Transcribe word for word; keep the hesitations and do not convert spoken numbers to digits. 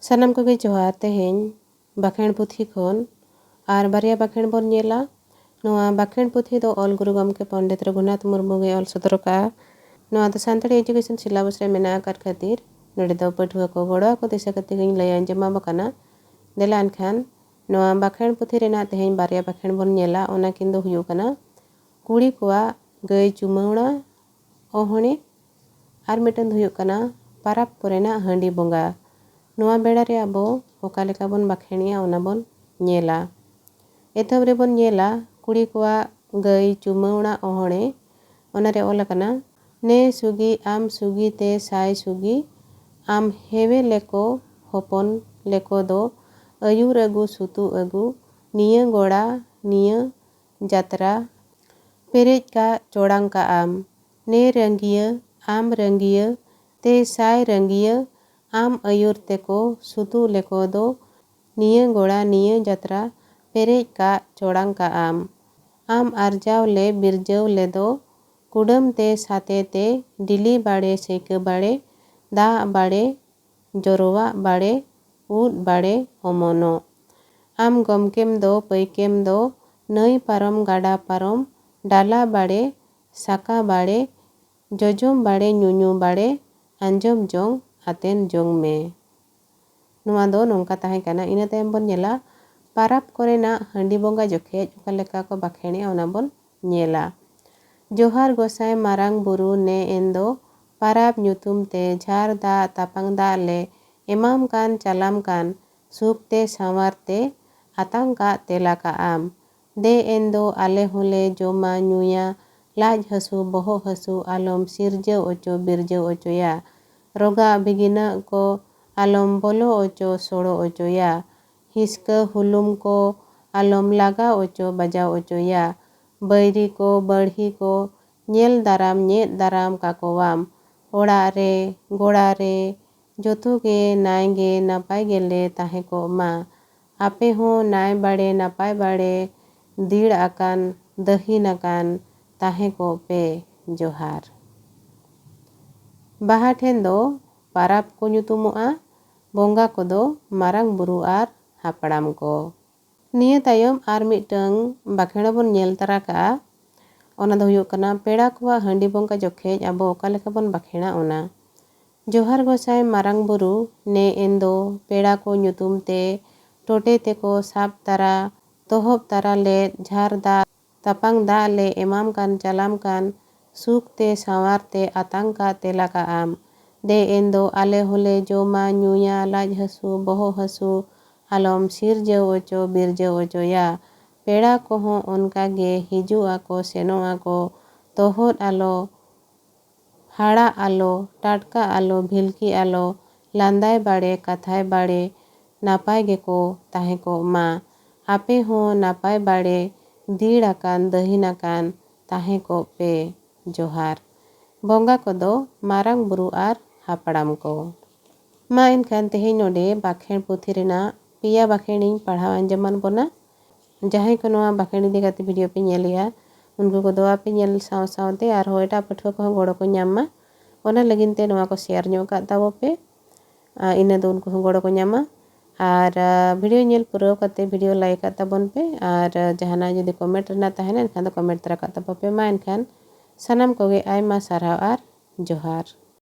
ᱥᱟᱱᱟᱢ ᱠᱚᱜᱮ ᱡᱚᱦᱟᱨ᱾ ᱛᱮᱦᱮᱧ ᱵᱟᱠᱷᱮᱬ ᱯᱩᱛᱷᱤ ᱠᱷᱚᱱ ᱟᱨ ᱵᱟᱨᱭᱟ ᱵᱟᱠᱷᱮᱬ ᱵᱚᱱ ᱧᱮᱞᱟ᱾ ᱱᱚᱣᱟ ᱵᱟᱠᱷᱮᱬ ᱯᱩᱛᱷᱤ ᱫᱚ ᱚᱞ ᱜᱩᱨᱩ ᱜᱚᱢᱠᱮ ᱯᱚᱱᱰᱤᱛ ᱨᱚᱜᱷᱩᱱᱟᱛᱷ ᱢᱩᱨᱢᱩ ᱜᱮ ᱚᱞ ᱥᱚᱫᱚᱨ ᱟᱠᱟᱫᱼᱟ᱾ ᱱᱚᱣᱟ ᱫᱚ ᱥᱟᱱᱛᱟᱲᱤ education syllabus ᱨᱮ ᱢᱮᱱᱟᱜ ᱟᱠᱟᱫ ᱠᱷᱟᱹᱛᱤᱨ ᱱᱚᱰᱮ ᱫᱚ ᱯᱟᱹᱴᱷᱩᱣᱟᱹ ᱠᱚ ᱜᱚᱲᱚ ᱟᱠᱚ ᱫᱤᱥᱟᱹ ᱠᱟᱛᱮ ᱜᱤᱧ ᱞᱟᱹᱭ ᱟᱸᱡᱚᱢ ᱟᱵᱚ ᱠᱟᱱᱟ᱾ ᱫᱮᱞᱟ ᱮᱱᱠᱷᱟᱱ ᱱᱚᱣᱟ ᱵᱟᱠᱷᱮᱬ ᱯᱩᱛᱷᱤ ᱨᱮᱱᱟᱜ ᱛᱮᱦᱮᱧ ᱵᱟᱨᱭᱟ ᱵᱟᱠᱷᱮᱬ ᱵᱚᱱ ᱧᱮᱞᱟ, ᱚᱱᱟ ᱠᱤᱱ ᱫᱚ ᱦᱩᱭᱩᱜ ᱠᱟᱱᱟ ᱠᱩᱲᱤ ᱠᱚᱣᱟᱜ ᱜᱟᱹᱭ ᱪᱩᱢᱟᱹᱲᱟ ᱚᱦᱚᱬᱮ, ᱟᱨ ᱢᱤᱫᱴᱟᱝ ᱫᱚ ᱦᱩᱭᱩᱜ ᱠᱟᱱᱟ ᱯᱟᱨᱟᱵᱽ ᱠᱚᱨᱮᱱᱟᱜ ᱦᱟᱺᱰᱤ ᱵᱚᱸᱜᱟ᱾ ᱱᱚᱣᱟ ᱵᱮᱲᱟ ᱨᱮ ᱟᱵᱚ ᱚᱠᱟ ᱞᱮᱠᱟ ᱵᱚᱱ ᱵᱟᱠᱷᱮᱬᱮᱜᱼᱟ, ᱚᱱᱟ ᱵᱚᱱ ᱧᱮᱞᱟ᱾ ᱮᱛᱚᱦᱚᱵ ᱨᱮᱵᱚᱱ ᱧᱮᱞᱟ ᱠᱩᱲᱤ ᱠᱚᱣᱟᱜ ᱜᱟᱹᱭ ᱪᱩᱢᱟᱹᱲᱟ ᱚᱦᱚᱬᱮ᱾ ᱚᱱᱟ ᱨᱮ ᱚᱞ ᱟᱠᱟᱱᱟ, ᱱᱮ ᱥᱩᱜᱤ ᱟᱢ ᱥᱩᱜᱤ ᱛᱮ ᱥᱟᱭ ᱥᱩᱜᱤ, ᱟᱢ ᱦᱮᱣᱮ ᱞᱮᱠᱚ ᱦᱚᱯᱚᱱ ᱞᱮᱠᱚ ᱫᱚ, ᱟᱹᱭᱩᱨ ᱟᱹᱜᱩ ᱥᱩᱛᱩᱜ ᱟᱹᱜᱩ, ᱱᱤᱭᱟᱹ ᱜᱚᱲᱟ ᱱᱤᱭᱟᱹ ᱡᱟᱛᱨᱟ, ᱯᱮᱨᱮᱡ ᱠᱟᱜ ᱪᱚᱲᱟᱝ ᱠᱟᱜ ᱟᱢ᱾ ᱱᱮ ᱨᱟᱹᱝᱜᱤᱭᱟᱹ ᱟᱢ ᱨᱟᱹᱝᱜᱤᱭᱟᱹ ᱛᱮ ᱥᱟᱭ ᱨᱟᱹᱝᱜᱤᱭᱟᱹ, ᱟᱢ ᱟᱹᱭᱩᱨ ᱛᱮᱠᱚ ᱥᱩᱛᱩᱜ ᱞᱮᱠᱚ ᱫᱚ, ᱱᱤᱭᱟᱹ ᱜᱚᱲᱟ ᱱᱤᱭᱟᱹ ᱡᱟᱛᱨᱟ, ᱯᱮᱨᱮᱡ ᱠᱟᱜ ᱪᱚᱲᱟᱝ ᱠᱟᱜ ᱟᱢ᱾ ᱟᱢ ᱟᱨᱡᱟᱣ ᱞᱮ ᱵᱤᱨᱡᱟᱹᱣ ᱞᱮᱫᱚ, ᱠᱩᱰᱟᱹᱢ ᱛᱮ ᱥᱟᱛᱮ ᱛᱮ, ᱰᱤᱞᱤ ᱵᱟᱲᱮ ᱥᱮᱭᱠᱟᱹ ᱵᱟᱲᱮ, ᱫᱟᱜ ᱵᱟᱲᱮ ᱡᱚᱨᱚᱣᱟᱜ ᱵᱟᱲᱮ, ᱩᱫ ᱵᱟᱲᱮ ᱚᱢᱚᱱᱚᱜ᱾ ᱟᱢ ᱜᱚᱢᱠᱮᱢ ᱫᱚ ᱯᱟᱹᱭᱠᱮᱢ ᱫᱚ, ᱱᱟᱹᱭ ᱯᱟᱨᱚᱢ ᱜᱟᱰᱟ ᱯᱟᱨᱚᱢ, ᱰᱟᱞᱟ ᱵᱟᱲᱮ ᱥᱟᱠᱟ ᱵᱟᱲᱮ, ᱡᱚᱡᱚᱢ ᱵᱟᱲᱮ ᱧᱩᱧᱩ ᱵᱟᱲᱮ, ᱟᱸᱡᱚᱢ ᱡᱚᱝ ᱟᱛᱮᱱ ᱡᱚᱝ ᱢᱮ᱾ ᱱᱚᱣᱟ ᱫᱚ ᱱᱚᱝᱠᱟ ᱛᱟᱦᱮᱸ ᱠᱟᱱᱟ᱾ ᱤᱱᱟᱹ ᱛᱟᱭᱚᱢ ᱵᱚᱱ ᱧᱮᱞᱟ ᱯᱟᱨᱟᱵᱽ ᱠᱚᱨᱮᱱᱟᱜ ᱦᱟᱺᱰᱤ ᱵᱚᱸᱜᱟ ᱡᱚᱠᱷᱮᱡ ᱚᱠᱟ ᱞᱮᱠᱟ ᱠᱚ ᱵᱟᱠᱷᱮᱬᱮᱜᱼᱟ, ᱚᱱᱟ ᱵᱚᱱ ᱧᱮᱞᱟ᱾ ᱡᱚᱦᱟᱨ ᱜᱚᱸᱥᱟᱭ ᱢᱟᱨᱟᱝ ᱵᱩᱨᱩ ᱱᱮ ᱮᱱ ᱫᱚ ᱯᱟᱨᱟᱵᱽ ᱧᱩᱛᱩᱢ ᱛᱮ ᱡᱷᱟᱨ ᱫᱟᱜ ᱛᱟᱯᱟᱝ ᱫᱟᱜ ᱞᱮ ᱮᱢᱟᱢ ᱠᱟᱱ ᱪᱟᱞᱟᱢ ᱠᱟᱱ ᱥᱩᱠ ᱛᱮ ᱥᱟᱶᱟᱨ ᱛᱮ ᱟᱛᱟᱝ ᱠᱟᱜ ᱛᱮᱞᱟ ᱠᱟᱜ ᱟᱢ᱾ ᱫᱮ ᱮᱱ ᱫᱚ ᱟᱞᱮ ᱦᱚᱸᱞᱮ ᱡᱚᱢᱟ ᱧᱩᱭᱟ, ᱞᱟᱡ ᱦᱟᱹᱥᱩ ᱵᱚᱦᱚᱜ ᱦᱟᱹᱥᱩ ᱟᱞᱚᱢ ᱥᱤᱨᱡᱟᱹᱣ ᱚᱪᱚ ᱵᱤᱨᱡᱟᱹᱣ ᱚᱪᱚᱭᱟ᱾ ᱨᱚᱜᱟᱜ ᱵᱤᱜᱤᱱᱟᱜ ᱠᱚ ᱟᱞᱚᱢ ᱵᱚᱞᱚ ᱚᱪᱚ ᱥᱚᱲᱚ ᱚᱪᱚᱭᱟ᱾ ᱦᱤᱥᱠᱟᱹ ᱦᱩᱞᱩᱢ ᱠᱚ ᱟᱞᱚᱢ ᱞᱟᱜᱟᱣ ᱚᱪᱚ ᱵᱟᱡᱟᱣ ᱚᱪᱚᱭᱟ᱾ ᱵᱟᱹᱭᱨᱤ ᱠᱚ ᱵᱟᱹᱲᱦᱤ ᱠᱚ ᱧᱮᱞ ᱫᱟᱨᱟᱢ ᱧᱮᱫ ᱫᱟᱨᱟᱢ ᱠᱟᱠᱚᱣᱟᱢ᱾ ᱚᱲᱟᱜ ᱨᱮ ᱜᱚᱲᱟ ᱨᱮ ᱡᱚᱛᱚ ᱜᱮ ᱱᱟᱭ ᱜᱮ ᱱᱟᱯᱟᱭ ᱜᱮᱞᱮ ᱛᱟᱦᱮᱸ ᱠᱚᱜ ᱢᱟ᱾ ᱟᱯᱮ ᱦᱚᱸ ᱱᱟᱭ ᱵᱟᱲᱮ ᱱᱟᱯᱟᱭ ᱵᱟᱲᱮ ᱫᱤᱲ ᱟᱠᱟᱱ ᱫᱟᱹᱦᱤᱱ ᱟᱠᱟᱱ ᱛᱟᱦᱮᱸ ᱠᱚᱜ ᱯᱮ᱾ ᱡᱚᱦᱟᱨ᱾ ᱵᱟᱦᱟ ᱴᱷᱮᱱ ᱫᱚ ᱯᱟᱨᱟᱵᱽ ᱠᱚ ᱧᱩᱛᱩᱢᱚᱜᱼᱟ᱾ ᱵᱚᱸᱜᱟ ᱠᱚᱫᱚ ᱢᱟᱨᱟᱝ ᱵᱩᱨᱩ ᱟᱨ ᱦᱟᱯᱲᱟᱢ ᱠᱚ᱾ ᱱᱤᱭᱟᱹ ᱛᱟᱭᱚᱢ ᱟᱨ ᱢᱤᱫᱴᱟᱝ ᱵᱟᱠᱷᱮᱬ ᱵᱚᱱ ᱧᱮᱞ ᱛᱟᱨᱟ ᱠᱟᱜᱼᱟ᱾ ᱚᱱᱟ ᱫᱚ ᱦᱩᱭᱩᱜ ᱠᱟᱱᱟ, ᱯᱮᱲᱟ ᱠᱚᱣᱟᱜ ᱦᱟᱺᱰᱤ ᱵᱚᱸᱜᱟ ᱡᱚᱠᱷᱮᱡ ᱟᱵᱚ ᱚᱠᱟ ᱞᱮᱠᱟ ᱵᱚᱱ ᱵᱟᱠᱷᱮᱬᱟ ᱚᱱᱟ᱾ ᱡᱚᱦᱟᱨ ᱜᱚᱸᱥᱟᱭ ᱢᱟᱨᱟᱝ ᱵᱩᱨᱩ, ᱱᱮ ᱮᱱᱫᱚ ᱯᱮᱲᱟ ᱠᱚ ᱧᱩᱛᱩᱢ ᱛᱮ ᱴᱚᱴᱮ ᱛᱮᱠᱚ ᱥᱟᱵ ᱛᱟᱨᱟ, ᱛᱚᱦᱚᱵ ᱛᱟᱨᱟ ᱞᱮᱫ ᱡᱷᱟᱨ ᱫᱟᱜ, ᱛᱟᱯᱟᱝ ᱫᱟᱜ ᱞᱮ ᱮᱢᱟᱢ ᱠᱟᱱ ᱪᱟᱞᱟᱢ ᱠᱟᱱ, ᱥᱩᱠ ᱛᱮ ᱥᱟᱶᱟᱨ ᱛᱮ ᱟᱛᱟᱝ ᱠᱟᱜ ᱛᱮᱞᱟ ᱠᱟᱜ ᱟᱢ᱾ ᱫᱮ ᱮᱱᱫᱚ ᱟᱞᱮ ᱦᱚᱸᱞᱮ ᱡᱚᱢᱟ ᱧᱩᱭᱟ, ᱞᱟᱡ ᱦᱟᱹᱥᱩ ᱵᱚᱦᱚᱜ ᱦᱟᱹᱥᱩ ᱟᱞᱚᱢ ᱥᱤᱨᱡᱟᱹᱣ ᱚᱪᱚ ᱵᱤᱨᱡᱟᱹᱣ ᱚᱪᱚᱭᱟ᱾ ᱯᱮᱲᱟ ᱠᱚᱦᱚᱸ ᱚᱱᱠᱟ ᱜᱮ ᱦᱤᱡᱩᱜ ᱟᱠᱚ ᱥᱮᱱᱚᱜ ᱟᱠᱚ, ᱛᱚᱦᱚᱫ ᱟᱞᱚ, ᱦᱟᱲᱟᱜ ᱟᱞᱚ, ᱴᱟᱴᱠᱟ ᱟᱞᱚ, ᱵᱷᱤᱞᱠᱤ ᱟᱞᱚ, ᱞᱟᱸᱫᱟᱭ ᱵᱟᱲᱮ, ᱠᱟᱛᱷᱟᱭ ᱵᱟᱲᱮ, ᱱᱟᱯᱟᱭ ᱜᱮᱠᱚ ᱛᱟᱦᱮᱸ ᱠᱚᱜ ᱢᱟ᱾ ᱟᱯᱮ ᱦᱚᱸ ᱱᱟᱯᱟᱭ ᱵᱟᱲᱮ, ᱫᱤᱲ ᱟᱠᱟᱱ, ᱫᱟᱹᱦᱤᱱ ᱟᱠᱟᱱ ᱛᱟᱦᱮᱸ ᱠᱚᱜ ᱯᱮ᱾ ᱡᱚᱦᱟᱨ᱾ ᱵᱚᱸᱜᱟ ᱠᱚᱫᱚ ᱢᱟᱨᱟᱝ ᱵᱩᱨᱩ ᱟᱨ ᱦᱟᱯᱲᱟᱢ ᱠᱚ᱾ ᱢᱟ ᱮᱱᱠᱷᱟᱱ ᱛᱮᱦᱮᱧ ᱱᱚᱰᱮ ᱵᱟᱠᱷᱮᱬ ᱯᱩᱛᱷᱤ ᱨᱮᱱᱟᱜ ᱯᱮᱭᱟ ᱵᱟᱠᱷᱮᱬᱤᱧ ᱯᱟᱲᱦᱟᱣ ᱟᱸᱡᱚᱢᱟᱫ ᱵᱚᱱᱟ᱾ ᱡᱟᱦᱟᱸᱭ ᱠᱚ ᱱᱚᱣᱟ ᱵᱟᱠᱷᱮᱬ ᱤᱫᱤ ᱠᱟᱛᱮ ᱵᱷᱤᱰᱤᱭᱳ ᱯᱮ ᱧᱮᱞᱮᱜᱼᱟ, ᱩᱱᱠᱩ ᱠᱚᱫᱚ ᱟᱯᱮ ᱧᱮᱞ ᱥᱟᱶ ᱥᱟᱶᱛᱮ ᱟᱨᱦᱚᱸ ᱮᱴᱟᱜ ᱯᱟᱹᱴᱷᱩᱣᱟᱹ ᱠᱚᱦᱚᱸ ᱜᱚᱲᱚ ᱠᱚ ᱧᱟᱢ ᱢᱟ, ᱚᱱᱟ ᱞᱟᱹᱜᱤᱫ ᱛᱮ ᱱᱚᱣᱟ ᱠᱚ ᱥᱮᱭᱟᱨ ᱧᱚᱜ ᱠᱟᱜ ᱛᱟᱵᱚ ᱯᱮ᱾ ᱟᱨ ᱤᱱᱟᱹ ᱫᱚ ᱩᱱᱠᱩ ᱦᱚᱸ ᱜᱚᱲᱚ ᱠᱚ ᱧᱟᱢᱟ᱾ ᱟᱨ, ᱟᱨ ᱵᱷᱤᱰᱤᱭᱳ ᱧᱮᱞ ᱯᱩᱨᱟᱹᱣ ᱠᱟᱛᱮ ᱵᱷᱤᱰᱤᱭᱳ ᱞᱟᱭᱤᱠ ᱠᱟᱜ ᱛᱟᱵᱚᱱ ᱯᱮ᱾ ᱟᱨ ᱡᱟᱦᱟᱱᱟᱜ ᱡᱩᱫᱤ ᱠᱚᱢᱮᱱᱴ ᱨᱮᱱᱟᱜ ᱛᱟᱦᱮᱱᱟ, ᱮᱱᱠᱷᱟᱱ ᱫᱚ ᱠᱚᱢᱮᱱᱴ ᱛᱚᱨᱟ ᱠᱟᱜ ᱛᱟᱵᱚ ᱯᱮ᱾ ᱢᱟ ᱮᱱᱠᱷᱟᱱ ᱥᱟᱱᱟᱢ ᱠᱚᱜᱮ ᱟᱭᱢᱟ ᱥᱟᱨᱦᱟᱣ ᱟᱨ ᱡᱚᱦᱟᱨ᱾